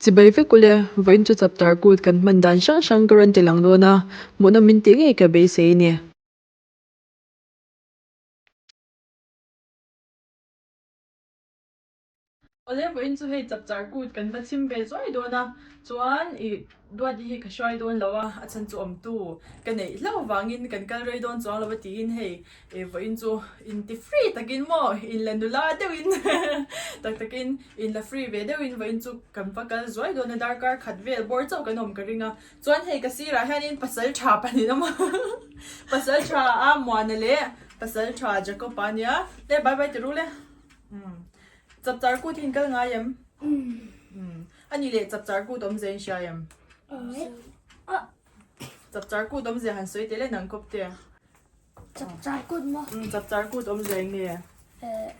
Chibai vek ule, vawiin chu chapter kut kan hman dan hrang hrang ka rawn ti lang dawn a, hmuhnawm min tih ngei ka beisei a ni. Awle vawiin chu hei chapchar kut kan va chhim ve zuai dawn a, chuan ih Duati hi ka hruai dawn lo a, a chhan chu awmtu ka neih hlauh vangin kan kal rei dawn chuang lo a tiin hei ih vawiin chu inti free takin maw inla nula deuhin tak takin inla free ve deuhin vawiin chu kan va kal zuai dawn a, darkar khat vel bawr chauh kan awm ka ring a, chuan hei ka sirah hianin pasal tha pahnih an awm a, pasal tha a Muana leh pasal tha Jacob-a ania, le bye bye ti ru le. Chapchar kut hi in kal ngai em? Umm. Ani leh chapchar kut awmzia in hria em? Chapchar kut awmzia han sawi teh le nang kawp te. Chapchar kut maw? Umm chapchar kut awmzia eng nge? Eh,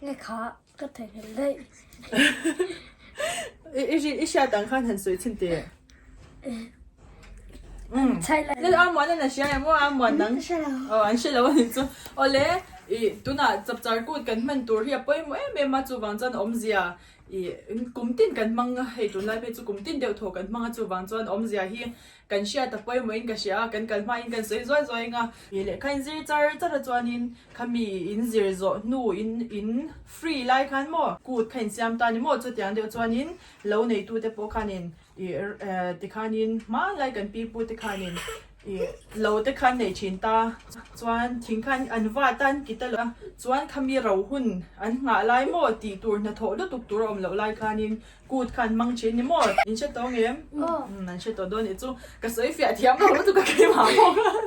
nge kha ka theihnghilh daih. I i hriat ang khan han sawi chhin teh. Lal Amuan an a hria em aw Amuan nang aw an hre lo a nih chu awle ih tunah chapchar kut kan hman tur hi a pawimawh em em a chuvang chuan awmzia ih kum tin kan hmang a hei tunlai phei chu kum tin deuh thaw kan hmang a chuvang chuan awmzia hi kan hriat a pawimawh in ka hria a kan kal hma in kan sawi zuai zuai ang a ih lehkha in zir char char a chuanin khami in zir zawh hnu in in free lai khan maw kut kha in siam ta ni maw chutiang deuh chuanin lo neitute pawh khanin Ih tikhanin hmanlai kan pi pu te khanin ih lo te khan nei thin ta chuan thing khan an vat a an kit a lo chuan khami ro hun an nghah lai maw tih tur hnathawh lutuk tur a awm loh lai khanin kut khan hmang thin ni maw in hre tawh ang em umm an hre tawh dawn nih chu ka sawi fiah thiam lo lutuk a keimah pawh khan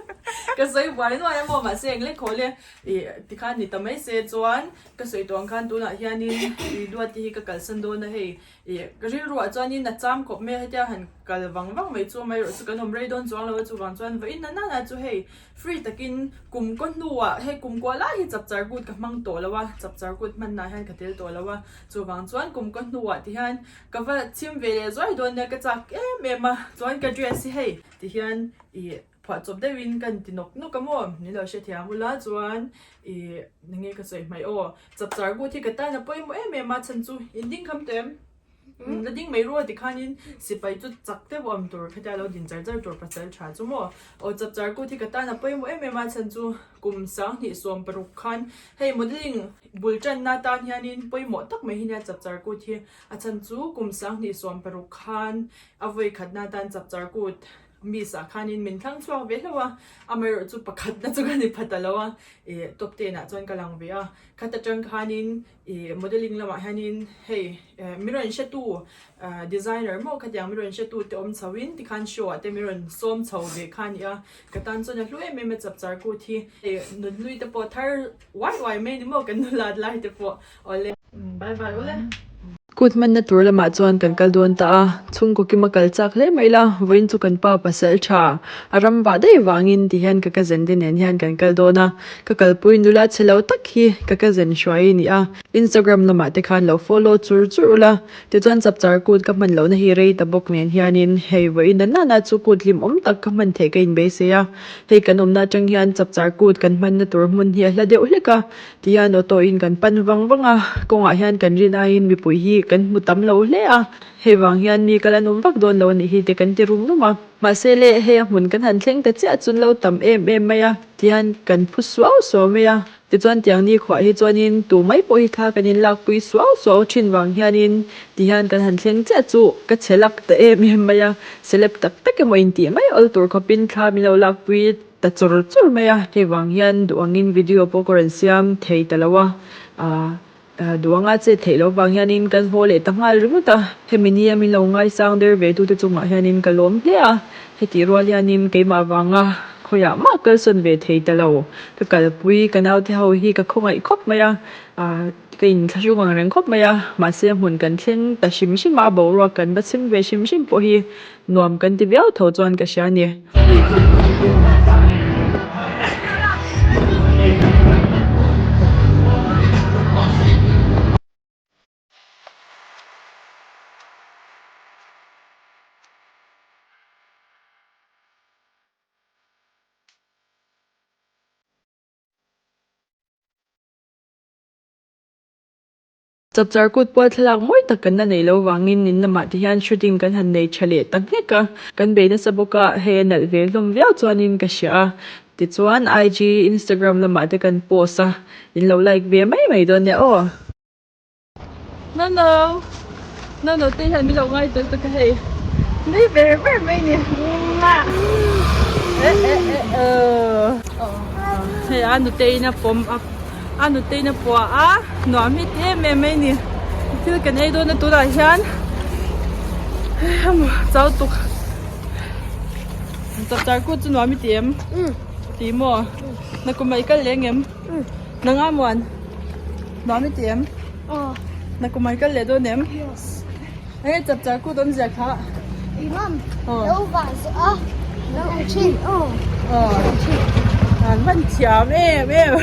ka sawi buai nuai a maw mahse eng lek haw le ih tikhan ni ta mai se chuan ka sawi tawh ang khan tunah hianin ih duat te hi ka kalsan dawn a hei Ih, ka rilruah chuanin a cham khawp mai a, hetia han kal vang vang mai chu amaherawh chu kan awm rei dawn chuang lo a, chuvang chuan vawiin na nana chu hei free takin kum kaw hnuah hei kum kua lai hi chapchar kut ka hmang tawh lo a, chapchar kut hmanna hian ka tel tawh lo a, chuvang chuan kum kaw hnuah ti hian ka va chhim ve leh zuai dawn nia ka chak em em a, chuan ka dress hi hei ti hian ih phuahchawp deuhin ka inti nawk nawk a maw min lo hrethiam ula chuan ih enge ka sawi hmaih aw Chapchar kut hi ka tan a pawimawh em em a chhan chu in ding kham tawh em? La ding mai rual tikhanin sipai chu chak deuh awm tur khatia lo din char char tur pasal tha chu maw. Aw chapchar kut hi ka tan a pawimawh em em a chhan chu kum 2016 khan hei modelling bul tanna atan hianin pawimawh tak mai hi nia chapchar kut hi a chhan chu kum 2016 khan a vawi khatna atan chapchar kut Miss ah khanin min thlang chhuak ve hlauh a, amaherawh chu pakhatna chu ka ni pha ta lo a, ih top ten ah chuan ka lang ve a, khat atang khanin ih modelling lamah hianin hei mi rawn hretu designer maw khatiang mi rawn hretu te awm chho in tikhan show ah te mi rawn sawm chho ve kha a ni a, ka tan chuan a hlu em em a chapchar kut hi, ih nunhlui te pawh thar Uai uai mai ni maw kan nulat lai te pawh awle. Bye bye ule. Kut hmanna tur lamah chuan kan kal dawn ta a, chhungkaw kima kal chak hle mai la, vawiin chu kan pa pasal tha a ram vah daih vangin ti hian ka cousin te nen hian kan kal dawn a, ka kalpui nula chhe lo tak hi ka cousin hruai a ni a, Instagram lamah te khan lo follow chur chur ula, tichuan chapchar kut ka hman lohna hi rei ta bawk nen hianin hei vawiin na nana chu kut hlimawm tak ka hman theih ka inbeisei a. Hei kan awmna atang hian chapchar kut kan hmanna tur hmun hi a hla deuh hlek a, tihian auto in kan pan vang vang a, kawngah hian kan rin aiin mipui hi kan hmu tam lo hle a, hei vang hian mi kal an awm vak dawn lo a nih hi te kan ti rum rum a. Mahse le hei a hmun kan han thleng ta chiah chun lo tam em em mai a, tihian kan phu suau suau mai a. Tichuan tiang ni khuah hi chuanin tu mai pawh hi thla kan in lakpui suau suau thin vang hianin tihian kan han thleng chiah chu ka chhe lak ta em em mai a, celeb tak tak emaw intih mai awl tur khawpin thla min lo lakpui ta chur chur mai a, hei vang hian duh angin video pawh ka rawn siam thei ta lo a, aah Duh anga chet theih loh vang hianin kan haw leh ta nghal ringawt a, hemi nia min lo ngaisang der ve tute chungah hianin ka lawm hle a, hetih rual hianin keimah vanga khawiah mah kalsawn ve thei ta lo, ka kalpui ka naute ho hi ka khawngaih khawp mai a, ka inthlahrung ang reng khawp mai a, mahse hmun kan thleng ta hrim hrim a, boruak kan va chim ve hrim hrim pawh hi nuam kan ti viau tho chuan ka hria a ni. Chapchar kut pual thlalak mawi tak kan la neih loh vangin in lamah te hian shooting kan han nei tha leh ta nghek a, kan bei nasa bawk a, hei a nalh ve hlawm viau chuanin ka hria a, tichuan IG, Instagram lamah te kan post a, in lo like ve mai mai dawn nia aw. No no, no no te hian min lo ngai tel tak a hei, nui ber ber mai ni, eh eh eh aw, hei a nuteiin a pawm a. A nuteiin a puah a, nuam hi ti em em mai ni. Thil kan ei dawn a tunah hian chau tuk chapchar kut chu nuam i ti em? Ti maw? Nakum ah i kal leh ang em? Nanga muan nuam i ti em? Nakum ah i kal leh dawn em? Enge chapchar kut awmzia kha? An van thiam em em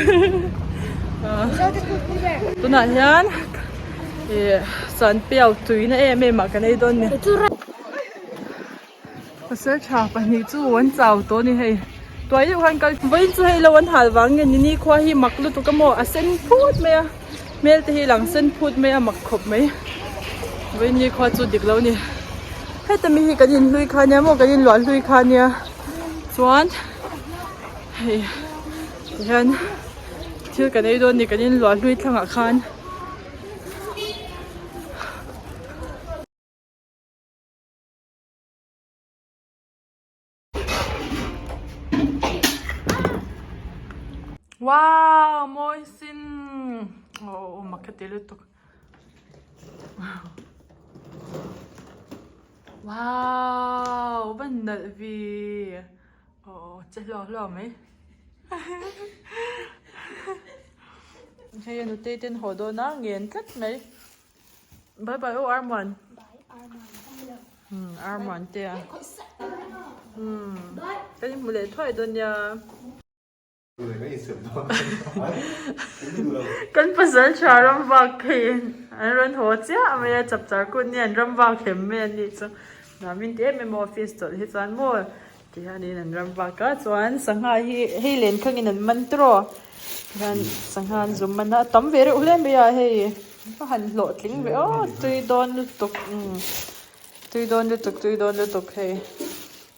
tunah hian ih sanpiau tuina em em ah kan ei dawn ni. Pasal tha pahnih chu an chau tawh a ni hei tuai deuh khan kal vawiin chu hei lo an hal vang nge ni nikhua hi mak lutuk a maw a sen phut mai a hmel te hi lang sen phut mai a mak khawp mai vawiin nikhua chu dik lo a ni heta mi hi kan inhlui kha nia maw kan inluah hlui kha nia chuan hei tihian thil kan ei dawn a ni kan inluah hlui thlangah khan. Wow mawi sin aw mak ka ti lutuk wow van nalh vi aw che hluah hluah mai hei a nutei ten haw dawn a ngen tlat mai. Bye bye aw Arman. Arman te a. Kan inhmu leh thuai dawn nia. Kan pasal tha ram vak phei an rawn haw chiah mai a chapchar kut nia an ram vak hem mai an nih chu. Nuam in ti em em a office chawlh hi chuan maw. Tihianin an ram vak a chuan sangha hi hei len khangin an man tawh tihian sangha an zum man a a tam ve reuh hle mai a hei a han hlawhtling ve aw tui dawn lutuk umm tui dawn lutuk tui dawn lutuk hei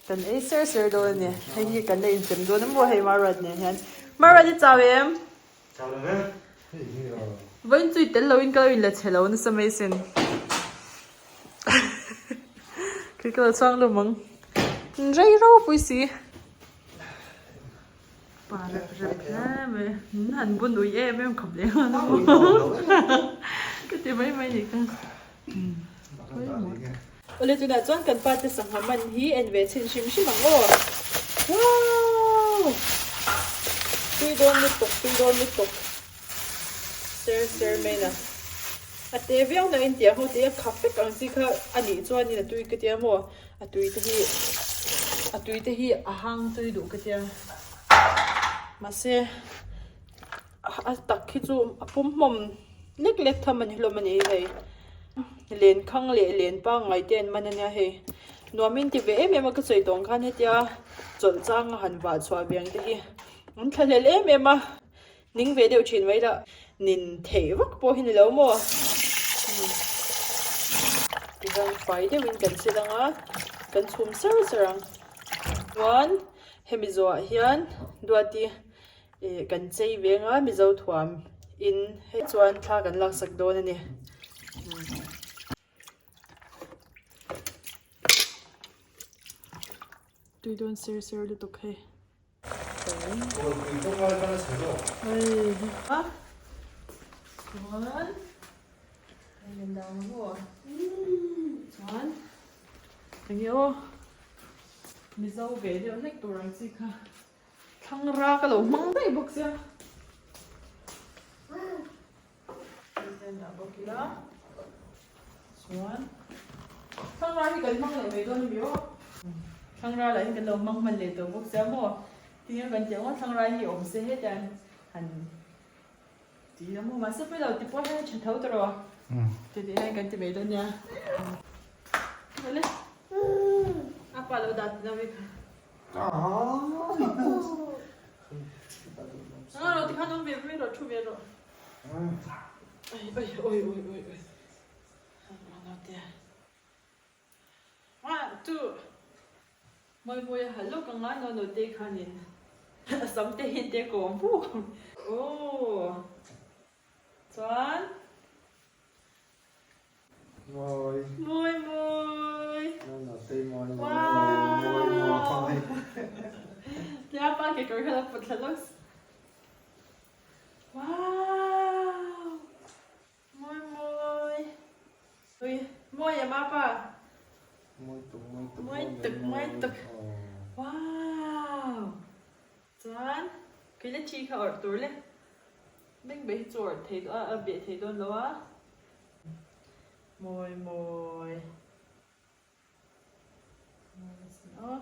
kan ei ser ser dawn a ni hei hi kan la insem dawn a maw hei Maruat nen hian Maruat i chau em? Vawiin chu i tel loin ka lo inla chhe lo nasa mai sin. Kei ka lo chhuang lum ang. Rei ropui si. Pa rep rep hle mai. Min han bun ui em em khawp leh nghal a maw. Ka ti mai mai nih kha. Awle tunah chuan kan pa te sangha man hi en ve chhin hrim hrim ang aw. Wow! Tui dawn lutuk, tui dawn lutuk. Ser ser mai na. A te viau na in tiang ho te a kha fek ang chi kha a nih chuanin a tui ka tia maw. A tui te hi a tui te hi a hang tui duh ka tia. Mahse a tak hi chu a pum hmawm lek lek tham a ni hlawm a ni hei lenkhang leh len pangngai te an man a nia hei nuam in ti ve em em a ka sawi tawng khan hetia chawlh chang a han vah chhuah ve ang te hi an thlahlel em em a ning ve deuh thin mai lah nin theih vak pawh hi ni lo maw tihian fai deuhin kan chil ang a kan chhum sar sar ang chuan hemi zawhah hian duati Ih kan chei veng a Mizo thuam in hei chuan thla kan laksak dawn a ni. Tui dawn ser ser lutuk hei. Chuan chuan enge aw Mizo ve deuh hlek tur ang chi kha. Thlangra ka lo hmang daih bawk sia. Hei dah bawk ila. Chuan thlangra hi kan hmang leh mai dawn a mi aw. Thlangra lah hi kan lo hmang hman leh tawh bawk sia maw. Tinge kan tih ang aw thlangra hi awm se hetiang han ti ila maw mahse pawi lo ti pawh hian a tha tho ta rawh. Tih hian kan ti mai dawn nia. Awle. A pa lo dah ti deuh vek. Oi oi oi oi oi oi. Naute. One two. Mawi mawi a halh lawk ang a naute khanin a sam te hi te kawm vuk ang. Aww. Chuan. Mawi. Mawi mawi. Naute mawi mawi mawi. Tia pa ke kawr kha la put thla lawk. Wow! Mawi mawi. Ui, mawi em a pa? Mawi tuk, mawi tuk. Mawi tuk, mawi tuk. Wow! Chuan, kei le thi kha awrh tur le. Beng beh hi chu awrh thei dawn a, a beh thei dawn lo a. Mawi mawi. Mawi sin aw.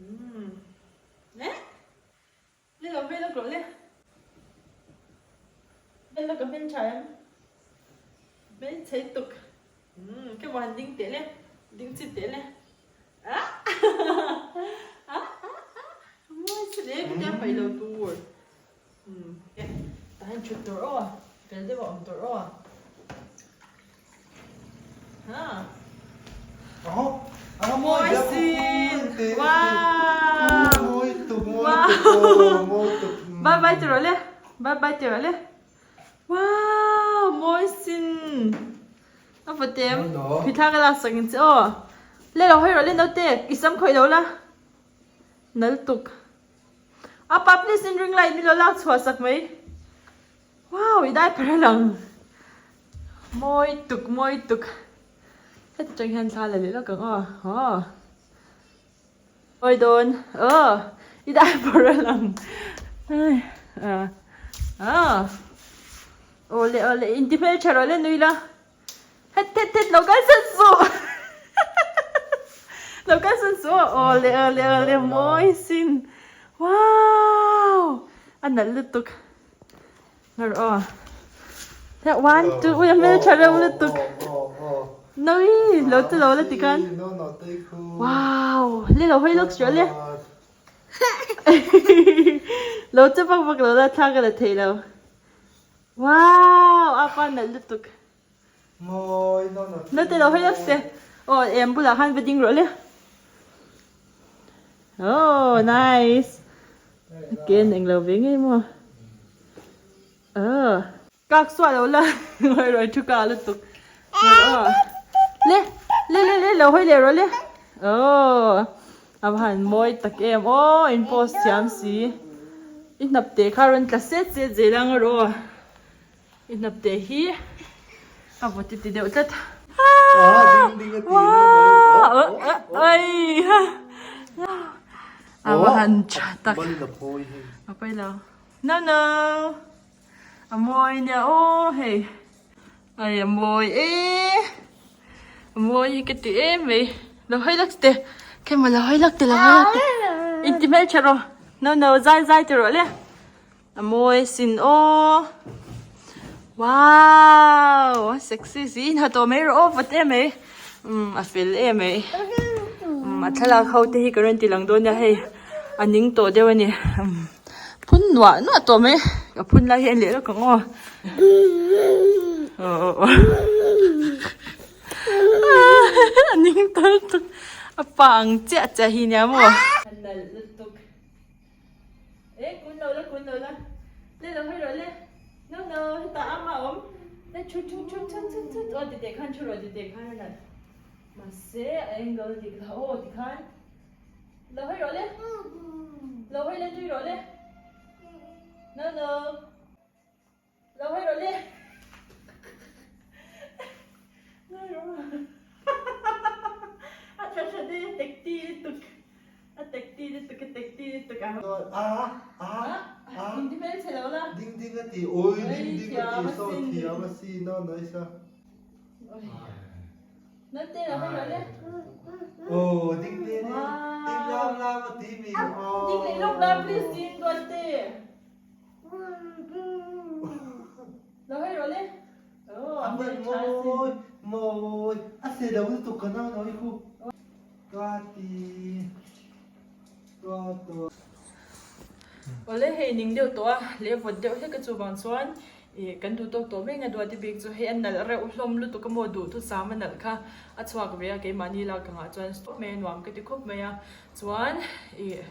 Umm. Eh! Le lo hmel a tlawh le. Hmel la ka hmel tha em. Hmel chei tuk. Umm ke han ding teh le. Ding chit teh le. Ah ah ah ah mawi si le ka tia paih lo tur. Umm tah hian thut tur aw fel deuh a awm tur aw. Mawi sin wow wow bye bye ti rawh le bye bye ti rawh le wow mawi sin a va tem phithla ka lak sak ang che aw le lo hawi rawh le naute i sam khawih lo la nal tuk a pa please in ring light mi lo lak chhuah sak mai. Wow i dai per lang mawi tuk mawi tuk heti tang hian thla la leh lawk ang aw aw mawi dawn aw i dai per lang a a awle awle inti hmeltha rawh le nui la het het het lo kal san suh lo kal san suh awle awle awle mawi sin wow a nalh lutuk. Ngar aw. He one two ui a hmel tha reuh lutuk. Nawi lo chu lo la ti khan. Wow le lo hawi lawk sia le. Lo chu vak vak lo la thla ka la thei lo. Wow a pa nalh lutuk. Naute lo hawi lawk se. Aw em bulah khan va ding rawh le. Oh nice. Ken eng lo ve ngei maw. Oh. Kak suah lo la. Ngoi roi thu ka lutuk. Oh. Le le le le lo hawi leh rawh le. Oh. A va han mawi tak em aw in post thiam si. I hnap te kha rawn tla set set zel ang rawh. I hnap te hi a vawt ti deuh tlat. A va han tha tak. A pawi lo. No no. A mawi nia aw hei. Ai a mawi e. A mawi hi ka ti em mai. Lo hawi lak te. Khaw lo hawi lak te lo hawi lak te. Inti hmeltha rawh. No no zai zai ti rawh le. A mawi sin aw. Wow! A sexy si in ha tawh mai rawh aw vat em mai. Um a fel em mai. Um a thlalak ho te hi ka rawn ti lang dawn nia hei a ning tawh deuh a ni. Um phun nuah nuah tawh mai ka phun lai hi en leh lawk ang aw. Aw aw aw. A ning tawh lutuk a pa ang chiah chiah hi nia maw. A nalh lutuk. E kun lo la kun lo la le lo hawi rawh le no no hetah ama awm le thu thu thu thu thu thu aw ti teh khan thu rawh ti teh khan a nalh mahse a angle dik la aw ti khan lo hawi rawh le lo hawi le nui rawh le no no Lo hawi rawh le. Nui rawh. A tha tha de tekti lutuk. A tekti lutuk a tekti lutuk a. A a a. Ding ding hmel chhe lo la. Ding ding a ti oi ding ding a ti so thiam a si no nice a. Naute lo hawi rawh le. Oh ding te ne ding lam lam a ti mi. Ding leh lawk la please ding duat te. Lo hawi rawh le. Oh, a mawi mawi a se lo lutuk ka nau nawi khu. Tua ti tua tua. Awle hei ning deuh tawh a leh vawt deuh hlek a chuvang chuan. Ih kan duh tawk tawh mai nga duati bik chu hei a nalh reuh hlawm lutuk a maw duhthusam a nalh kha a chhuak ve a keimahni lak angah chuan stop mai a nuam ka ti khawp mai a chuan ih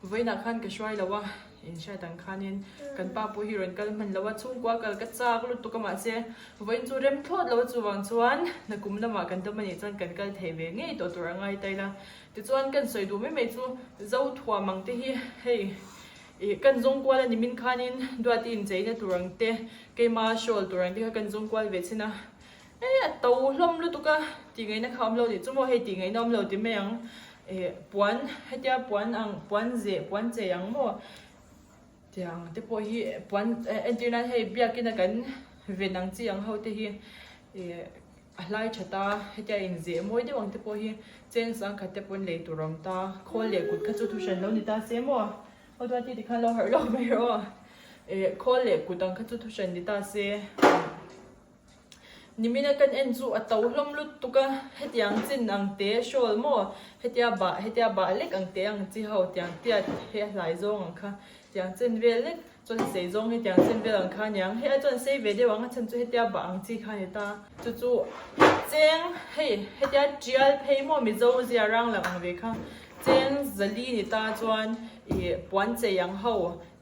vawiinah khan ka hruai lo a inhriat ang khanin kan pa pawh hi rawn kal hman lo a chhungkua kal ka chak lutuk a mahse vawiin chu rem thlawt lo a chuvang chuan nakum lamah kan dam anih chuan kan kal thei ve ngei tawh tur a ngai ta ila tichuan kan sawi duh mai mai chu Zothuam ang te hi hei. Ih kan zawng kual a ni min khanin Duati incheina tur ang te, keima shawl tur ang te kha kan zawng kual ve chin a, e a to hlawm lutuk a, tih ngaihna kha awm lo nih chu maw hei tih ngaihna awm lo ti mai ang, ih puan hetia puan ang puan zeh puan chei ang maw tiang te pawh hi puan entir nan hei biakin a kan ven ang chi ang ho te hi ih. A hlai tha ta, hetia inzeh mawi deuh ang te pawh hi cheng sangkhat te pawn lei tur a awm ta, khawl leh kut kha chu thu hran lo ni ta se maw? Aw Duati tikhan lo harh lawk mai rawh aw. Eh khawl leh kut ang kha chu thu hran ni ta se. Nimina kan en chu a to hlawm lutuk a, hetiang chin ang te shawl maw? Hetia bah hetia bah lek ang te ang chi ho tiang tiat he a hlai zawng ang kha tiang chen vel lek Chuan sei zawng hi tiang chen vel ang kha aniang, hei ai chuan sei ve deuh ang a chhan chu hetia bah ang chi kha a ni ta. Chu chu cheng hei hetia tial phei maw Mizo zia rang lang ang ve kha cheng zali ni ta chuan ih puan chei ang ho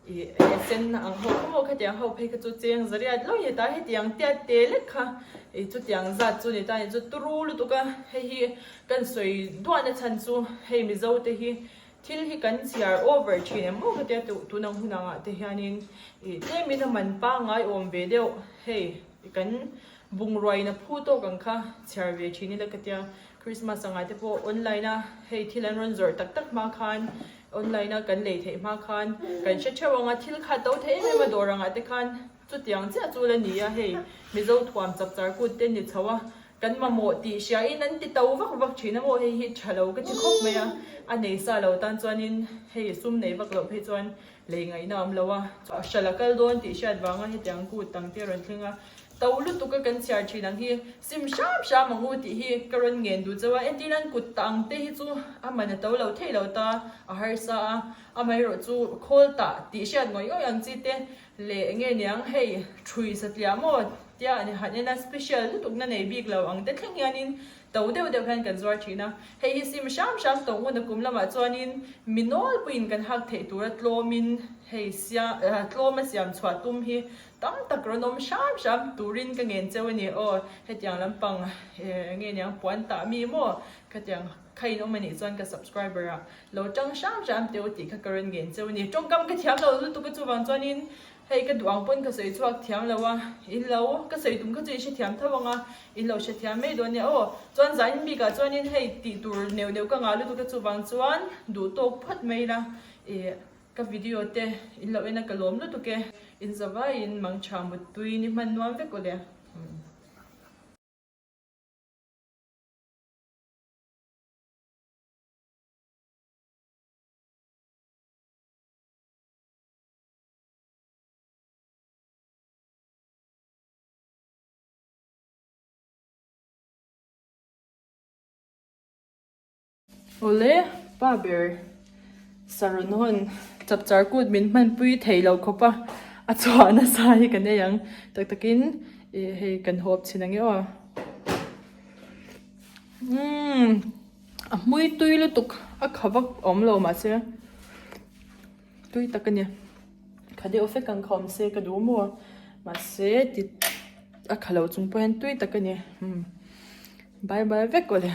ih he sen ang ho kha maw khatiang ho phei kha chu cheng zariat lawi ni ta hetiang tiat te lek kha ih chutiang zat chu ni ta ni chu turu lutuk a hei hi kan sawi duahna chhan chu hei Mizo te hi Thil hi kan chhiar over thin em aw ka tia tun ang hun angah te hianin ih tlemin a man pangngai awm ve deuh hei kan bungruain a phu tawk ang kha chhiar ve thin ila ka tia Christmas angah te pawh online a hei thil an rawn zawrh tak tak hma khan online a kan lei theih hma khan kan hre theuh ang a thil kha to thei em em a dawr angah te khan chutiang chiah chu la ni a hei Mizo thuam chap char kut te ni chho a Kan mamawh tih hriain an ti to vak vak thin a maw hei hi tha lo ka ti khawp mai a, a nei sa lo tan chuanin hei sum nei vak loh phei chuan lei ngaihna a awm lo a, hral a kal dawn tih hriat vanga hetiang kut tang te a rawn thleng a, to lutuk a kan chhiar thin ang hi sim hram hram ang u tih hi ka rawn ngen duh chauh a, entir nan kut tah ang te hi chu a man a to lo thei lo ta, a harsa a, amaherawh chu khawl tah tih hriat ngawih ngawih ang chi te Leh enge niang hei thui satliah maw tia an han en a special lutuk na nei bik lo ang te thleng hianin to deuh deuh hian kan zuar thin a, hei hi sim hram hram to ngun a kum lamah chuanin mi nawlpuiin kan hak theih tura tlawmin hei sia tlawm a siam chhuah tum hi tam tak rawn awm hram hram turin ka ngen cheu a ni aw hetiang lampang enge niang puan tah mi maw khatiang kha in awm anih chuan ka subscriber ah Lo tang hram hram teh u tih kha ka rawn ngen cheu a ni. Tawngkam ka thiam lo lutuk a chuvang chuanin hei ka duh ang pawn ka sawi chhuak thiam lo a, in lo ka sawi tum kha chu i hrethiam tho ang a, in lo hrethiam mai dawn nia aw. Chuan zanin bikah chuanin hei tih tur neuh neuh ka ngah lutuk a chuvang chuan duh tawk phawt mai ila ih ka video te in lo en a ka lawm lutuk e. In zavaiin mangtha muttui ni hman nuam vek aw le. Awle, pa ber Saron hawn chapchar kut min hmanpui thei lo khawp a, a chhuah nasa hi ka nei ang tak takin ih hei kan hawp chhin ang e aw. Umm a hmui tui lutuk a kha vak awm lo mahse tui tak a ni kha deuh fek ang kha awm se ka duh maw mahse ti a kha lo chung pawh hian tui tak a ni umm bye bye vek awle.